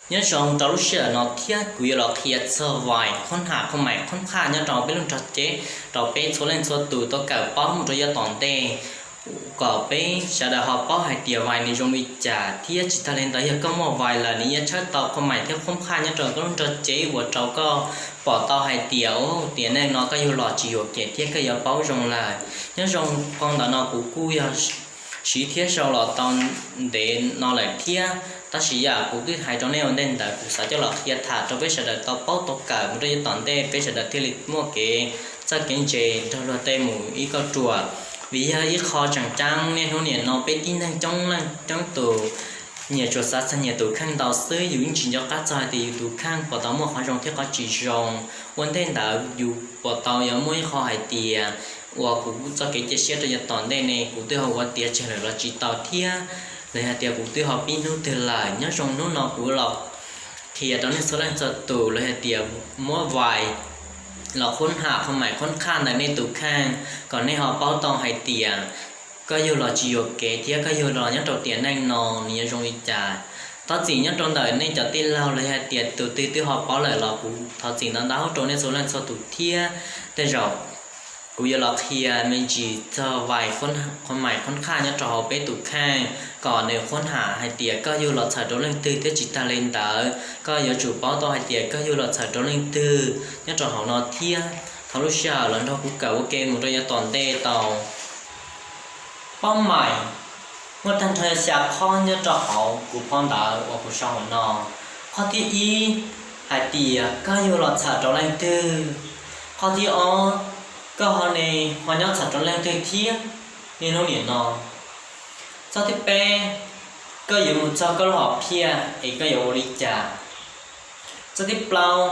Nyob zoo rau lub sij hawm no thiab kuv yuav los qhia txog vais khoob ham khoob maim khoob qhaj nyob rau peb lub nrog cev rau peb txhua leej txhua tus tau kawm paub mus rau yav tom ntej, kom peb sawv daws ho paub hais tias vais nws zoo li cas thiab tsis tag li ntawd yog koj muaj vais lawm nws yuav tshawb tau khoob maim thiab khoob qhaj nyob rau koj lub nrog cev ua rau koj pom tau hais tias tiam neej no koj yuav los tsis yuam kev thiab koj yuav paub zoo lawm. Nyob zoo, phau ntawv no kuv kuj yog siv thiab sau los tau ntev no lawm thiab, tab sis yam kuv twb hais rau nej ua ntej ntawd kuv xav coj los qhia tham rau peb sawv daws tau paub tau kawm mus rau yav tom ntej peb sawv daws thiaj li muaj kev txawj kev ntse nrog luag tej mus ib kauj ruam. Vim yog ib qho tseem ceeb niaj hnub nim no peb tib neeg coob leej coob tus nyias tsuas xav txog nyias tus kheej ntau xwb, yus yeej tsis nco qab txog hais tias yus tus kheej puas tau muaj qhov zoo thiab qhov tsis zoo. Ua ntej ntawd yus puas tau yuav muaj ib qho hais tias uas kuv txoj kev cia siab rau yav tom ntej ne kuv twb ho ua tiav tseg lawm los tsis tau thiab, los hais tias kuv twb ho pib hnub twg lawm. Nyob zoo hnub no kuv los qhia rau nej txhua leej txhua tus los hais tias muab vais los khoob ham khoob maim khoob qhaj ntawm nej tus kheej kom nej ho paub tau hais tias koj yug los tsis yuam kev thiab koj yug los nyob rau tiam neej no nws yuav zoo li cas. Thov txim nyob rau ntawm nej cov tij laug los hais tias tus twg twb ho paub lawm los kuv thov txim ntau ntau rau nej txhua leej txhua tus thiab. Tej zaum kuv yuav los qhia me ntsis txog vais khoob maim khoob qhaj nyob rau hauv peb tus kheej kom nws khoob ham hais tias koj yug los txhawm rau leej twg thiab tsis tag li ntawd koj yuav tsum paub tau hais tias koj yug los txhawm rau leej twg nyob rau hauv no thiab. Thov lub sij hawm los nrog kuv kawm ua ke mus rau yav tom ntej tau. Paub maim muaj tag nrho xya qhov nyob rau hauv kuv phau ntawv uas kuv sau hauv no. Qhov thib ib hais tias koj yug los txhawm rau leej twg. Qhov thib ob, koj ho ne ho nyob txhawm rau leej twg thiab niaj hnub nim no. Txoj thib peb, koj yuav mus txog koj lub hom phiaj es koj yuav ua li cas. Txoj thib plaub,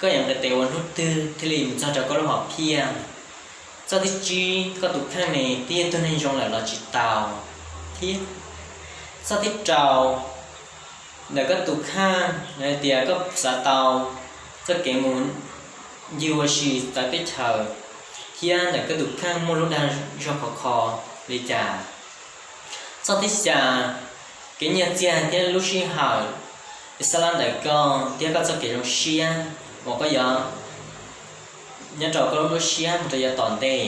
koj yuav nqis tes ua hnub twg thiaj li mus txog rau koj lub hom phiaj. Txoj thib tsib, koj tus kheej ne twb yog tug neeg zoo lawm los tsis tau thiab. Txoj thib rau, ntawm koj tus kheej hais tias koj xav tau txoj kev mus ncig ua si txawv teb chaws thiab ntawm koj tus kheej muaj lub dag zog khov kho li cas. Txoj thib xya, kev nyiaj txiag thiab lub sij hawm xab laj ntawm koj thiab koj txoj kev zoo siab uas koj yuav nyob rau koj lub siab mus rau yav tom ntej.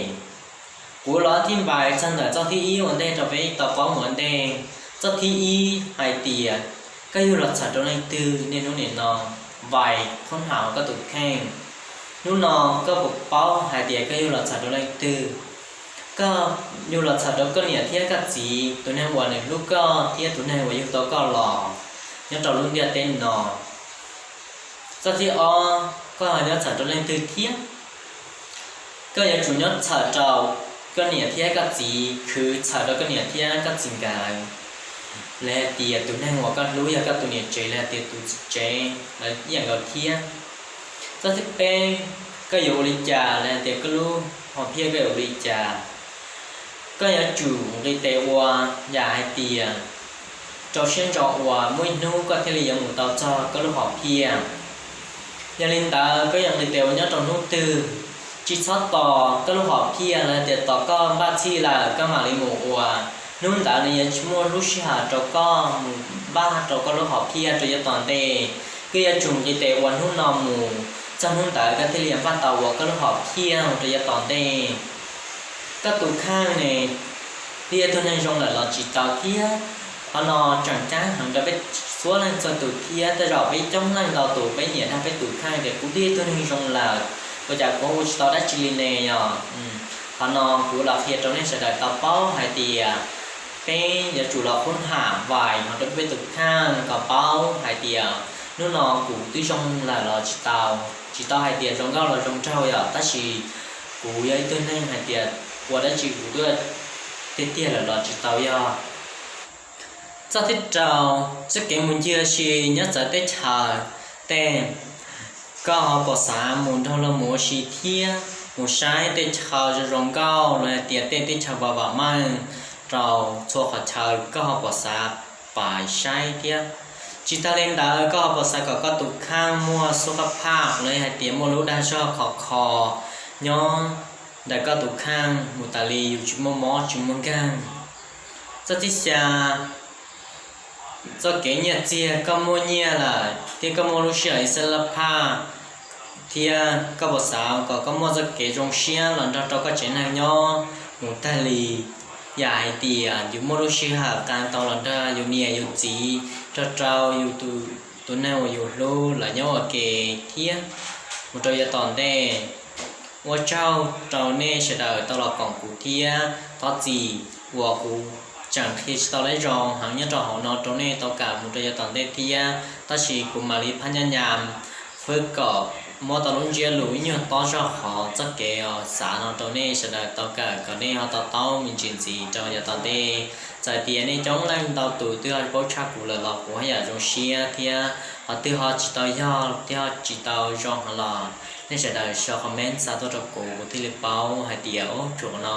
Kuv los thib npais txog ntawm txoj thib ib ua ntej rau peb tau paub mus ua ntej. Txoj thib ib hais tias koj yug los txhawm rau leej twg niaj hnub nim no, vais khoob ham koj tus kheej. Hnub no koj puas paub hais tias koj yug los txhawm rau leej twg? Koj yug los txhawm rau koj niam thiab koj txiv, tus neeg uas nws hlub koj thiab tus neeg uas yug tau koj los nyob rau lub ntiaj teb no. Txoj thib ob, koj ho nyob txhawm rau leej twg thiab? Koj yuav tsum nyob txhawm rau koj niam thiab koj txiv, khwv txhawm rau koj niam thiab koj txiv nkawd, los hais tias tus neeg uas koj hlub yog koj tus niam tsev los hais tias tus txiv tsev los ib yam nkaus thiab. Txoj thib peb, koj yuav ua li cas los hais tias koj lub hom phiaj koj yuav ua li cas? Koj yuav tsum nqis tes ua yam hais tias rau siab ntso uas muaj ib hnub koj thiaj li yuav mus tau txog koj lub hom phiaj. Yog li ntawd koj yuav nqis tes ua nyob rau hnub twg, tsis txhob tos koj lub hom phiaj los hais tias tos koj npaj txhij lawm koj mam li mus ua. Hnub ntawd nws yuav tsis muaj lub sij hawm rau koj mus npaj rau koj lub hom phiaj rau yav tom ntej. Koj yuav tsum nqis tes ua hnub no mus, txog hnub ntawd koj thiaj li yuav npaj tau ua koj lub hom phiaj rau yav tom ntej. Koj tus kheej ne, twb yog tug neeg zoo lawm los tsis tau thiab. Qhov no tseem ceeb heev rau peb txhua leej txhua tus thiab. Tej zaum peb coob leej ntau tus peb nyiam dag peb tus kheej tias kuv twb yog tug neeg zoo lawm, ua cas kuv ua tsis tau dab tsi li ne yog? Qhov no kuv los qhia rau nej sawv daws tau paub hais tias peb yuav tsum los khoob ham vais hauv rau peb tus kheej kom paub hais tias hnub no kuv twb zoo lawm los tsis tau. Tsis tau hais tias zoo nkauj los zoo nraug yom, tab sis kuv yog ib tug neeg hais tias ua dab tsi kuv twb tiag tiag lawm los tsis tau yog. Txoj thib rau, txoj kev mus ncig ua si nyob txawv teb chaws tej, koj ho puas xav mus nrog luag mus ua si thiab mus saib tej chaw zoo zoo nkauj los hais tias tej teb chaws vam vam meej rau txhua qhov chaw, koj ho puas xav pais saib thiab? Tsis tag li ntawd koj ho puas xav kom koj tus kheej muaj xub qab phaj los hais tias muaj lub dag zog khov kho nyob ntawm koj tus kheej mus tas li yus tsis muaj mob tsis muaj nkeeg? Txoj thib xya, Txoj kev nyiaj txiag koj muaj nyiaj lawm thiab koj muaj lub sij hawm ib xab lab phaj, thiab koj puas xav kom koj muaj txoj kev zoo siab los nrog rau koj tsev neeg nyob mus tag li? Yam hais tias yus muaj lub sij hawm qas tau los nrog yus niam yus txiv, nrog rau yus tus neeg uas yus hlub lawv nyob ua ke thiab mus rau yav tom ntej. Ua tsaug rau nej sawv daws tau los koom kuv thiab. Thov txim uas kuv tseem qhia tsis tau lawm zoo heev nyob rau hauv no rau nej tau kawm mus rau yav tom ntej thiab. Tab sis kuv mam li phab nyab nyam fwb kom muab tau lub ntsiab lus ib nyuag tob zog qhov txoj kev uas xav no rau nej sawv daws tau kawm kom nej ho to taub me ntsis ntxiv rau yav tom ntej. Txawm tias nej coob leej ntau tus twb ho paub tshaj kuv lawm los kuv haj yam zoo siab thiab. Ho twb ho tsis tau yog twb ho tsis tau zoo heev los nej sawv daws sau comment xa tuaj rau kuv, kuv thiaj li paub hais tias ub, tshuav no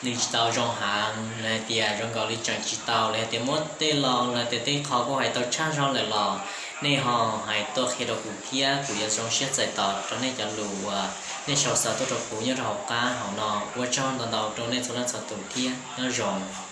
nws tsis tau zoo heev los hais tias zoo nkaus li tseem tsis tau los hais tias muab tej lo los hais tias tej qho kuj hais tau tshaj zog lawm los nej ho hais tuaj qhia rau kuv thiab kuv yuav zoo siab txais tos rau nej cov lus uas nej sau xa tuaj rau kuv nyob rau hauv qab hauv no. Ua tsaug ntau ntau rau nej txhua leej txhua tus thiab nyob zoo.